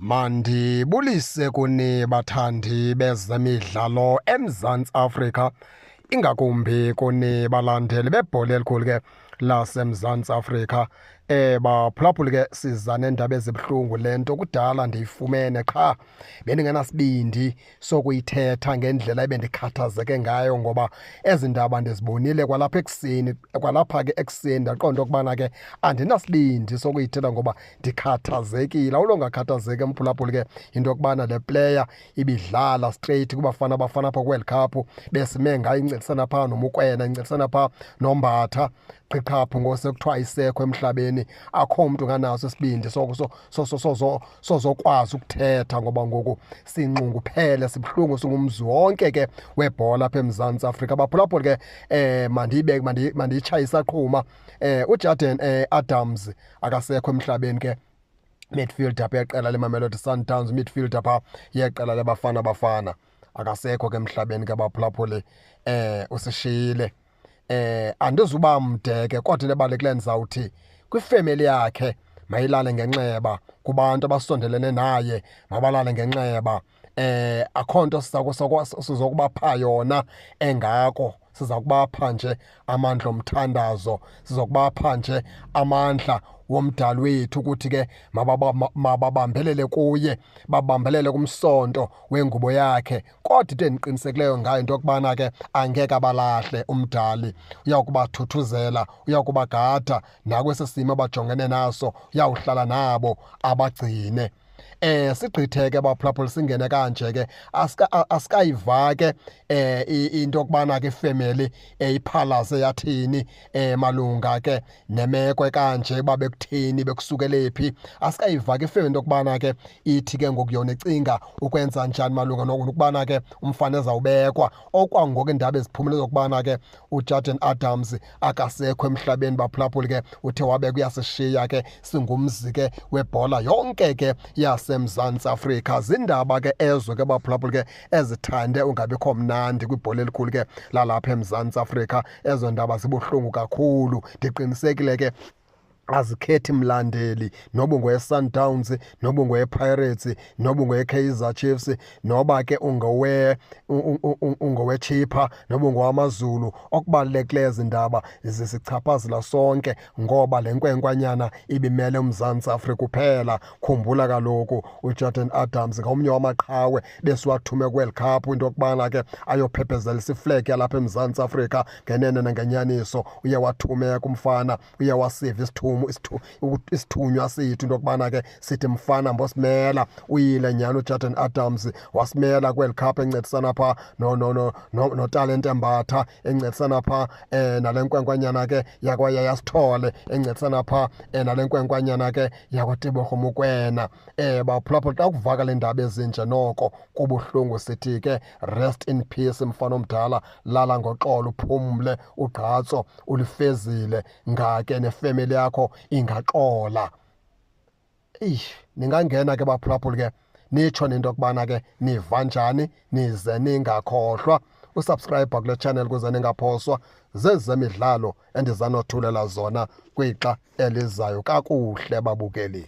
Mandibulise kuni bathandi bezemidlalo eMzantsi Afrika, ingakumbi kuni balandeli bebhola elikhulu ke laseMzantsi Afrika. Baphulaphuli ke siza neendaba ezibuhlungu, le nto kudala ndiyifumene qha bendingenasibindi sokuyithetha ngendlela ebendikhathazeke ngayo, ngoba ezi ndaba ndizibonile kwalapha ekuseni, kwalapha ke ekuseni ndaqonda okubana ke andinasibindi sokuyithetha ngoba ndikhathazekile. Awulongakhathazeki mphulaphuli ke into yokubana le player ibidlala straight kuBafana Bafana apha kwiWorld Cup, besime ngayo incedisana phaa noMokoena, incedisana phaa noMbatha, qhiqhaphu ngosekuthiwa ayisekho emhlabeni. Akho mntu unganaso isibindi sozokwazi ukuthetha ngoba ngoku sinxunguphele, sibuhlungu, singumzi wonke ke webhola apha eMzantsi Afrika. Baphulaphuli ke mandiyibeke, mandiyitshaye isaqhuma. UJayden Adams akasekho emhlabeni ke, midfielder apha yeqela leMamelodi Sundowns, midfielder phaa yeqela leBafana Bafana, akasekho ke emhlabeni ke baphulaphuli, usishiyile. Andizuba mde ke, kodwa into ebalulekileyo ndizawuthi kwifemeli yakhe mayilale ngenxeba, kubantu abasondelene naye mabalale ngenxeba. Akho nto sizokubapha yona engako, siza kubapha nje amandla omthandazo, sizokubapha nje amandla womdali wethu ukuthi ke mababambelele kuye, babambelele kumsonto wengubo yakhe. Kodwa into endiqinisekileyo ngayo into yokubana ke angeke abalahle umdali, uyakubathuthuzela, uyakubagada nakwesi simo abajongene naso, uyawuhlala nabo abagcine. Sigqithe ke baphulaphula, singene kanje ke asikayiva ke into yokubana ke ifemeli iphalaze yathini malunga ke nemeko ekanje, uba bekutheni, bekusukele phi. Asikayiva ke ifemeli into yokubana ke ithi ke ngoku yona icinga ukwenza njani malunga nokubana ke umfana ezawubekwa. Okwangoku iindaba eziphumile zokubana ke uJayden Adams akasekho emhlabeni baphulaphuli ke, uthe wabekwa uyasishiya ke singumzi ke webhola yonke ke yaseMzantsi Afrika. Zindaba ke ezo ke baphulaphuli ke ezithande ungabikho mnandi kwibhola elikhulu ke lalapha eMzantsi Afrika. Ezo ndaba zibuhlungu kakhulu, ndiqinisekile ke azikhethi mlandeli, noba ungowe-Sundowns, noba ungowe-Pirates, noba ungowe-Kaizer Chiefs, noba ke ungowe-Chippa, noba ungowaMaZulu. Okubalulekileyo ezi ndaba zisichaphazela sonke ngoba le nkwenkwanyana ibimele uMzantsi Afrika kuphela. Khumbula kaloku uJayden Adams ngomnye wamaqhawe besiwathume kwiWorld Cup into yokubana ke ayophephezelisa iflag yalapha eMzantsi Afrika. Ngenene nangenyaniso uye wathumeka umfana, uye wasiva isithunywa sethu into yokubana ke sithi mfana mbosimela. Uyile nyhani uJayden Adams wasimela kwiWorld Cup encedisana phaa noTalente Mbatha, encedisana phaa nale nkwenkwanyana ke yakwaYaya Sithole, encedisana phaa nale nkwenkwanyana ke yakwaTebogo Mokoena. Baphulaphula, xa kuvakala iindaba ezinje noko kubuhlungu, sithi ke rest in peace mfana omdala, lala ngoxolo, uphumle, ugqatso ulifezile, ngake nefemeli yakho ingaxola. Eyi, ningangena ke baphulaphuli ke nitsho nento yokubana ke niva njani, nize ningakhohlwa usubscribe kule channel ukuze ningaphoswa zezemidlalo endizanothulela zona kwixa elizayo. Kakuhle babukeli.